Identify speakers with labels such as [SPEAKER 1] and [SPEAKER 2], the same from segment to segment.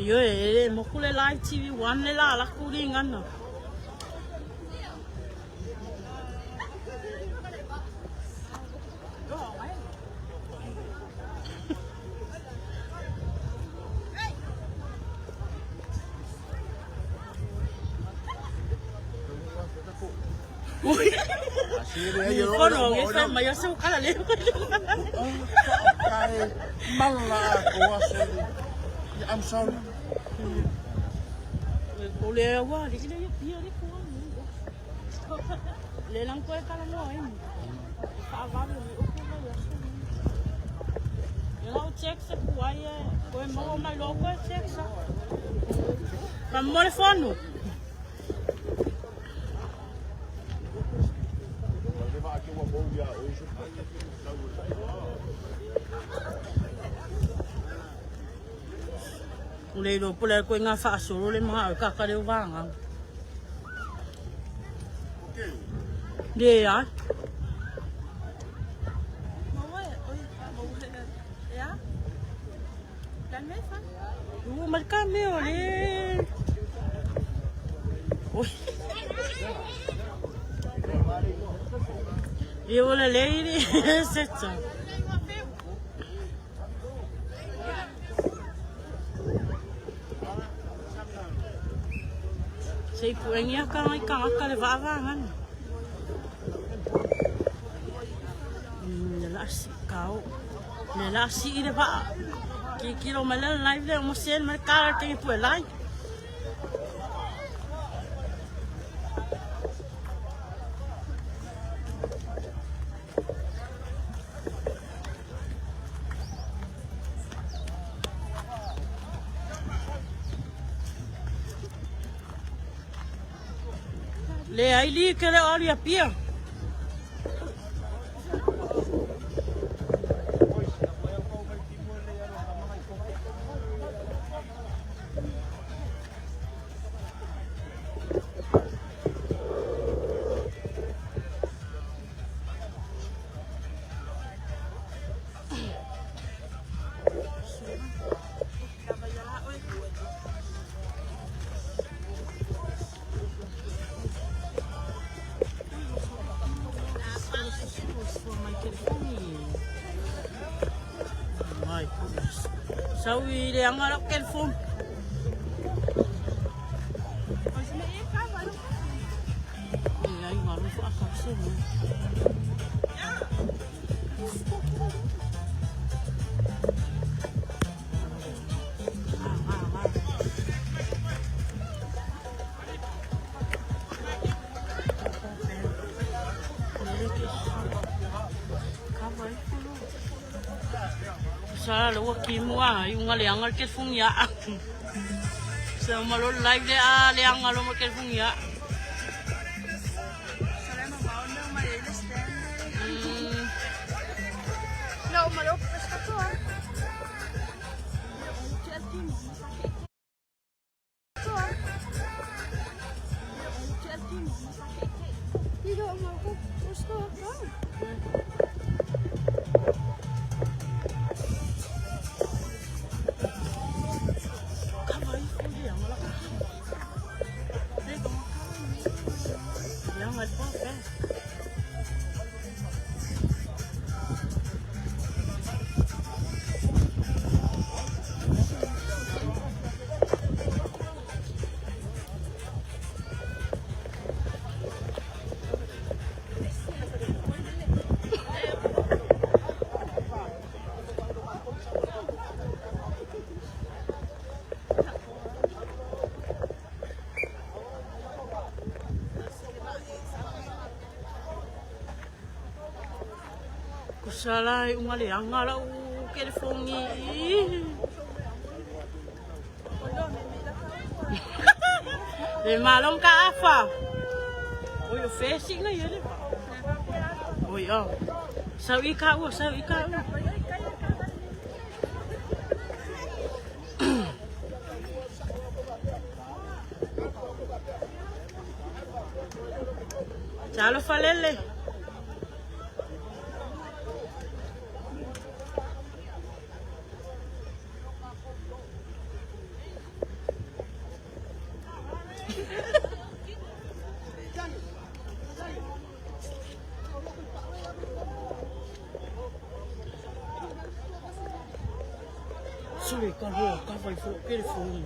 [SPEAKER 1] Ioe, e le moku le live TV one le la laku li ngana. Kono nge fa mai ase ukala le.
[SPEAKER 2] I'm sorry.
[SPEAKER 1] O le ua li le pia le ko. Le lang ko e kala mo ai. Fa va le o ko le aso. E lau check se kuai e koe maua mai loa koe check sa. Fa mo le fono. O le iloa po le koe ngā whaasolo le maha au kaka leo vāngau. Le ai. Ua mai ka mea o le. Oi. Ia o le lady seta. Sei puengia ka ngai ka ngaka le vaavangana. Le la si kau. Le la si i le vaa. Ki kilo mai le live le mo sen mai ka ke pue lai. Le ai li ke le oli a pia. My goodness. Sau i le anga lau telefone. Ai, malu whaakase. Sa le ua ki mua i unga le anga le telefoni ia. Sa malo live le a le anga lo ma telefoni ia. Kusa la i unga le anga lau telefoni. Le malong ka afa. Oi o fesi na ia le. Oi o. Sau i ka ua, sau i ka ua. Talofa lele. Le ka ho ka fai fo ke le phone.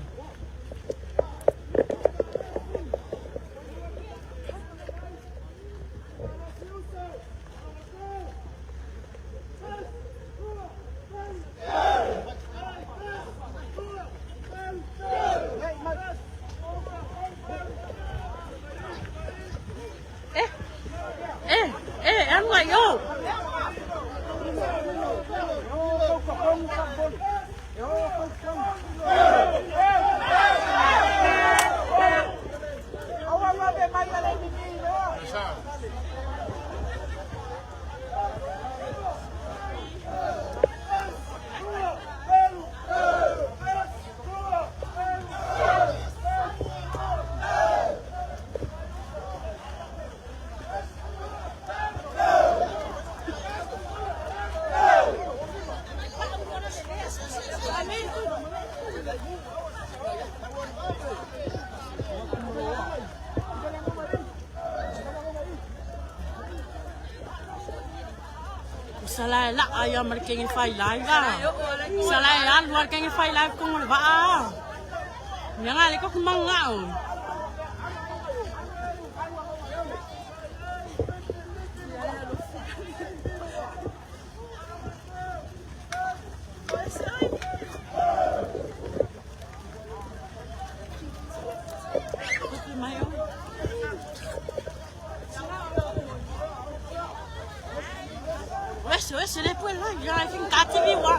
[SPEAKER 1] Eh, eh, eh, alu ai o. Salai la ai ma le kenge fai lai la. Salai alu a le kenge fai lai kongo le vaa. Mea nga le koku manga o. Mai o. Wes, wes, le pue la, ya kin ka TV wa.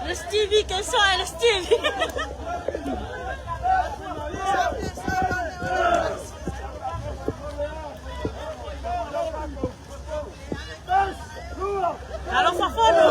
[SPEAKER 1] Le Stevie, quel son est le Stevie? Alors, Fafono.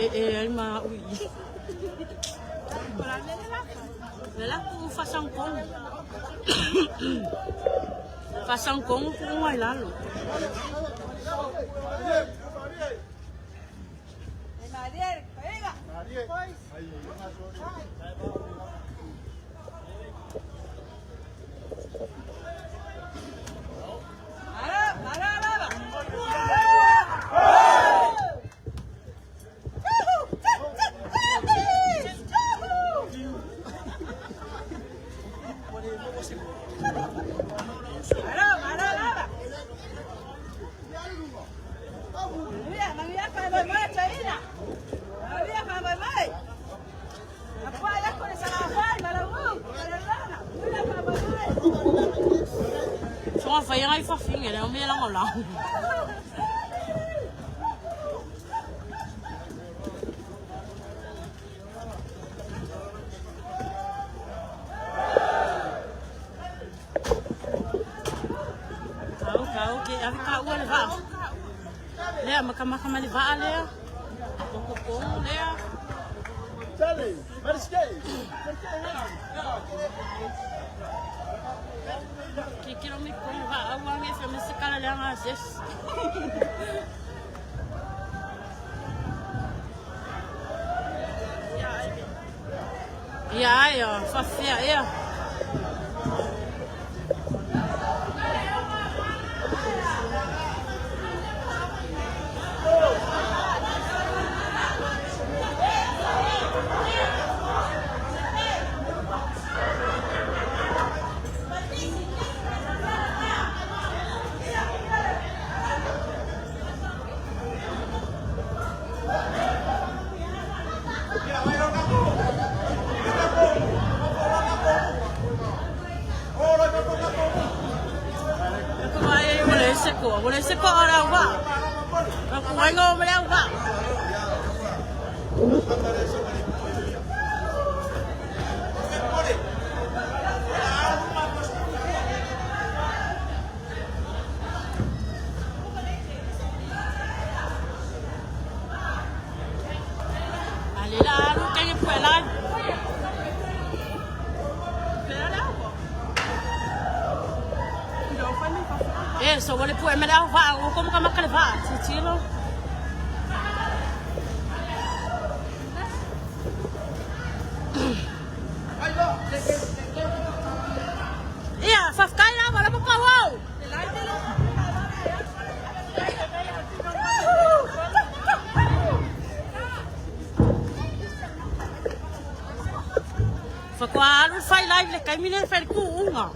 [SPEAKER 1] e e ai ma au i i. Le la ku fasangkong. Fasangkong ku ngai lalo. Soa fai ngai fa finge le me la ngola. Kau kau ke avi ka ua le va. Lea makamaka ma le vaa lea. Kokoko lea. Ke kilo mi ko va au ange fe me se kala lea nga ses. Ia ia fa fea ia. Ko ai wala se ko ora wa. Ko ai ngo me le wa. Ale la alu kenge puela. E so wale pue me le va o como kama kale va titilo. Ia, fafkai la wala mo ka wau. Fa kwa alu fai live le kai mile fai ku unga.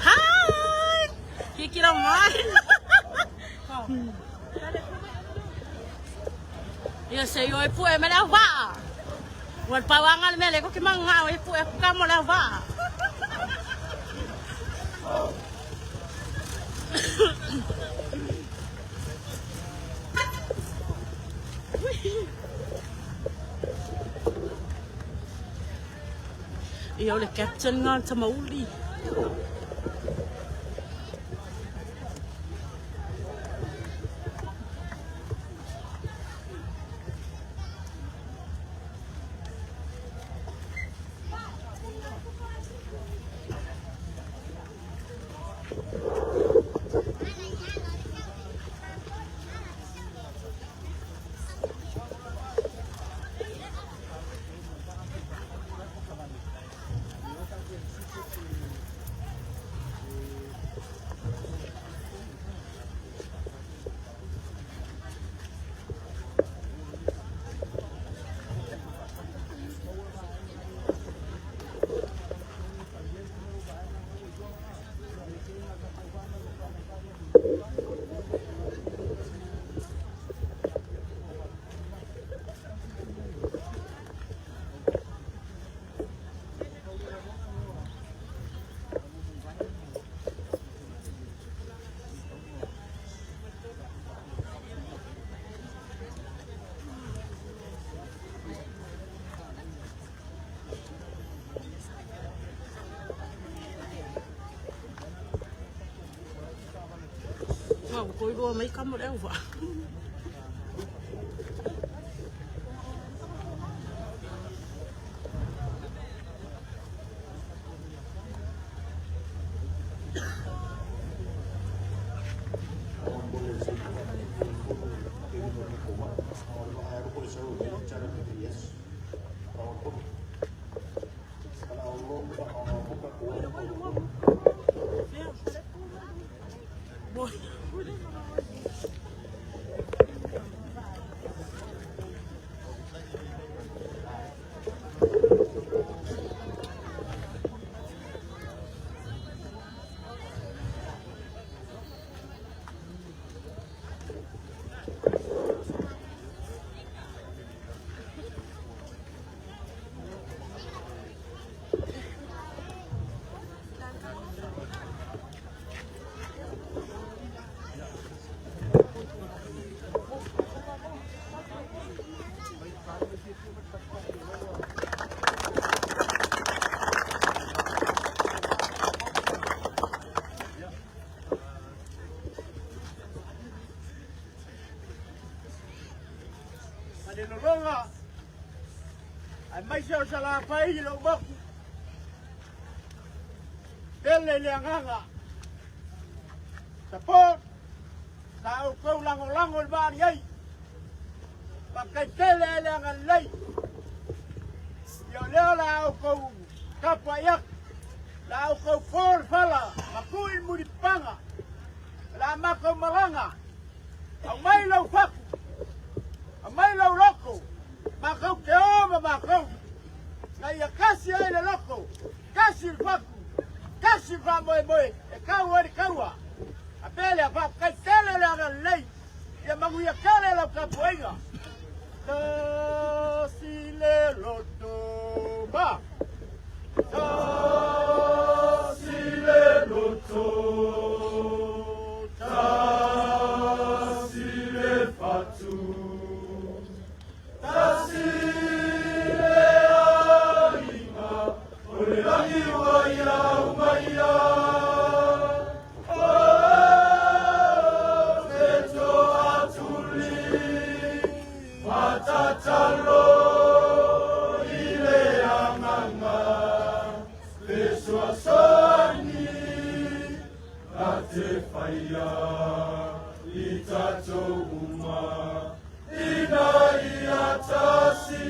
[SPEAKER 1] Hi. Kiki la mai. Ia se yo e pue me le va. Wal pawanga le mele ko ki manga e pue ka mo le va. Ia o le captain nga tamauli. ko lua mai ka mo le uva.
[SPEAKER 2] Malelologa aemaise o Salafai i lou moku tele le agaga support sa outou lagolago i le vaali ai. Faafetai tele ai le agalelei. Ia o lea o le a outou tapuai atu, o le a outou fo le fala ma tui le mulipapaga, o le a matou malaga, aumai lau fatu, aumai lau loto, matou te o ma matou, ina ia tasi ai le loto, tasi le fatu, tasi le faamoemoe e tau ai le taua. A pea lea, faafetai tele le agalelei, ia manuia tele lau tapuaiga. Tasi le loto ma. Tasi le loto, tasi le fatu, tasi le aiga, o le lagi ua ia uma ia. O te toatuli, matatalo i le agaga, fesoasoani na te faia i tatou uma ina ia tasi.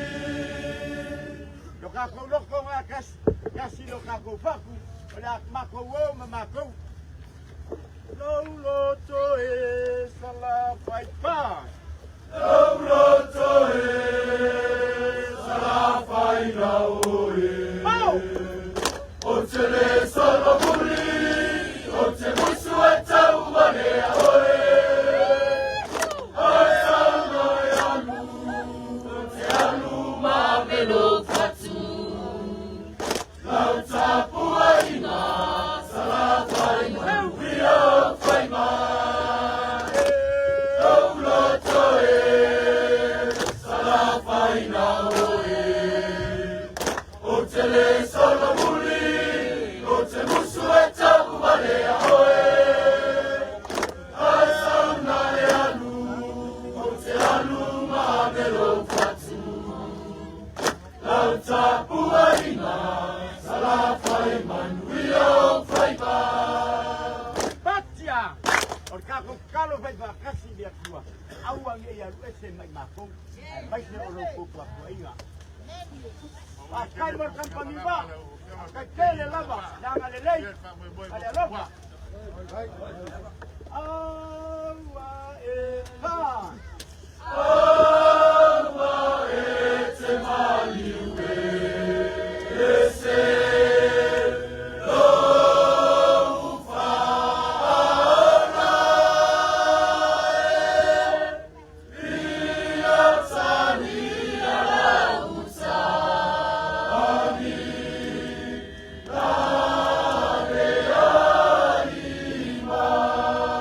[SPEAKER 2] Lo kakou loko nga kasi, kasi lo kakou faku, o le a makou o ma makou. Lou loto e Salafai pa. Lou loto e Salafai na oe.
[SPEAKER 1] Pau!
[SPEAKER 2] O te le solomuli, o te musu e tauvalea oe. Ai sauna e alu, o te alu ma velo fatu. Lau tapuaiga, Salafai manuia o faiva. Lou loto e Salafai na oe. O te le solomuli, o te musu e tauvalea oe. Ai sauna e alu, o te alu ma velo fatu. Lau tapuaiga, Salafai manuia o faiva. Patia! O le kakou tatalo fai faatasi i le Atua, aua ne i alu ese mai matou, aemaise o lo outou tuatuaiga. Faafetai mo le kamupani vaa, faafetai tele lava, le agalelei ma le alofa. Aua e pa. Aua e te maliu e se lou faaola e ia tani ani lave ai mai.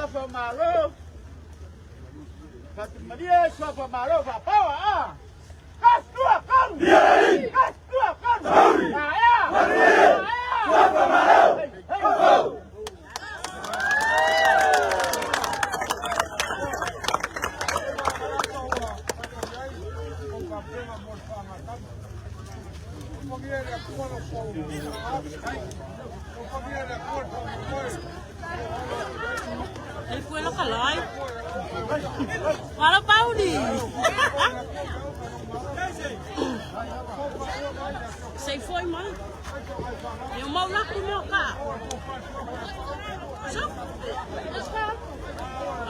[SPEAKER 2] Suafa o Malo, Fatumalie Suafa o Malo faapaoa a. Tasi, lua, tolu! Tasi, lua, tolu! Aea! Aea! Suafa o Malo! Hei, hei!
[SPEAKER 1] Ei koe la kalai. Wala pauli. Sei foi mai. Eu mau la ku mo ka. So.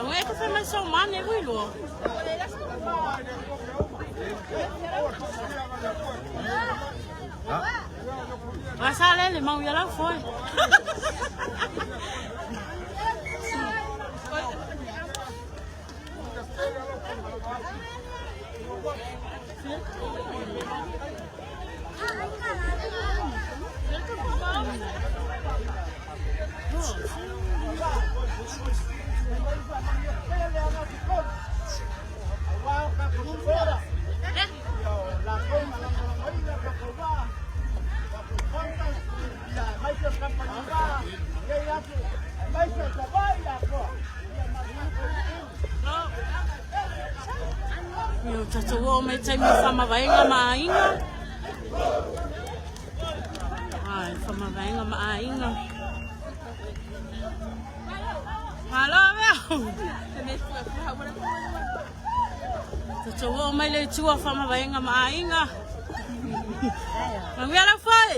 [SPEAKER 1] Ang e ka fai mai sau mane hui lo. Vai sa le le mau ia lau foi. Io tatou oo mai taimi o whamavaenga ma aiga. Ai, whamavaenga ma aiga. Malo mea. Tatou oo mai le tua whamavaenga ma aiga. Manuia lau whai.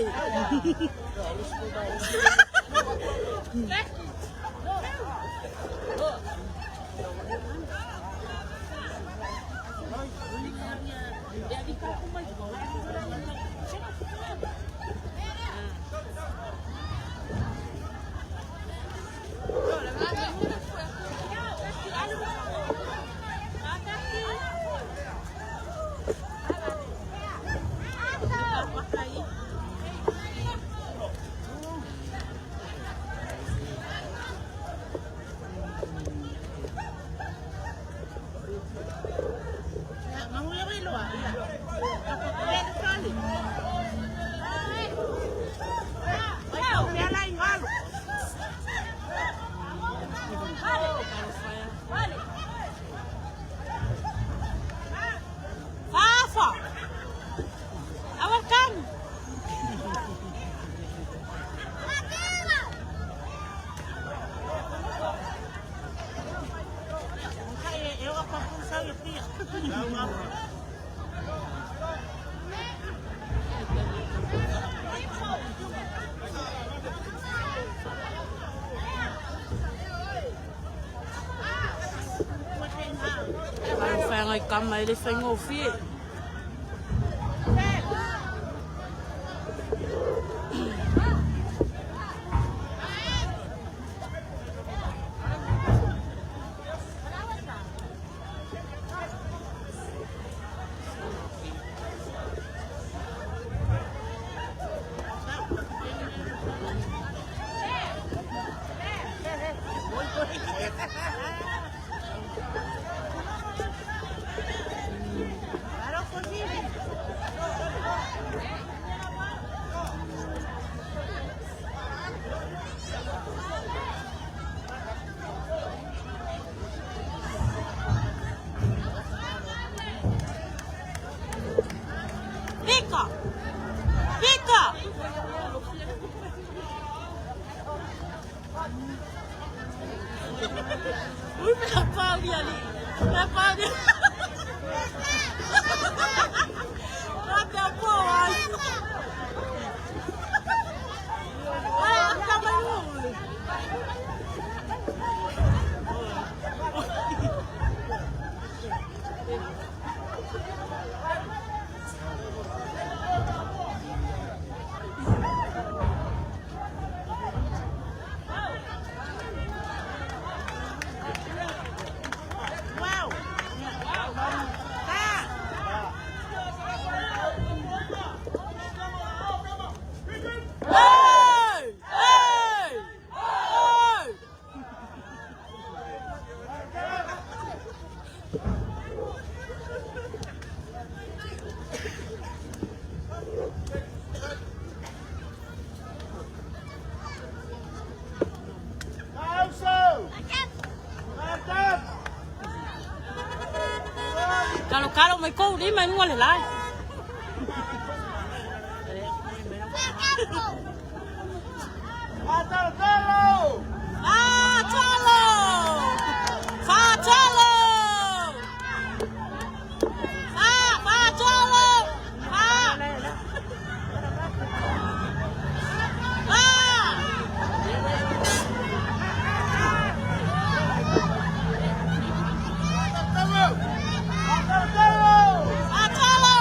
[SPEAKER 1] Fafa! Awakam! Whāngai kama e le whaingofie. Pika! Pika! Ui, mea pāuri ali. Mea pāuri. Rā te pō ai. Ai, ka mai ui. Wow. Kalokalo mai kou lima i luga o le lae.
[SPEAKER 2] Fatalotalo!
[SPEAKER 1] Fatalo! Fatalo! Fa, fatalo! Fa! Fa!
[SPEAKER 2] Fatalotalo!
[SPEAKER 1] Fatalo!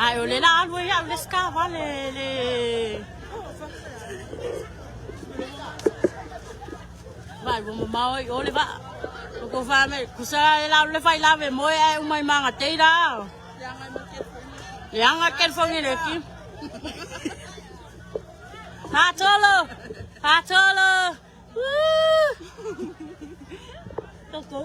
[SPEAKER 1] Ai o le la alu ai au le ska le le Vai ua mamao ai o le vaa. O ko wha me kusa e la le fai lave moe ai umai manga teira. Leaga telefoni le ki. Fatolo! Fatolo! Woo! Toko.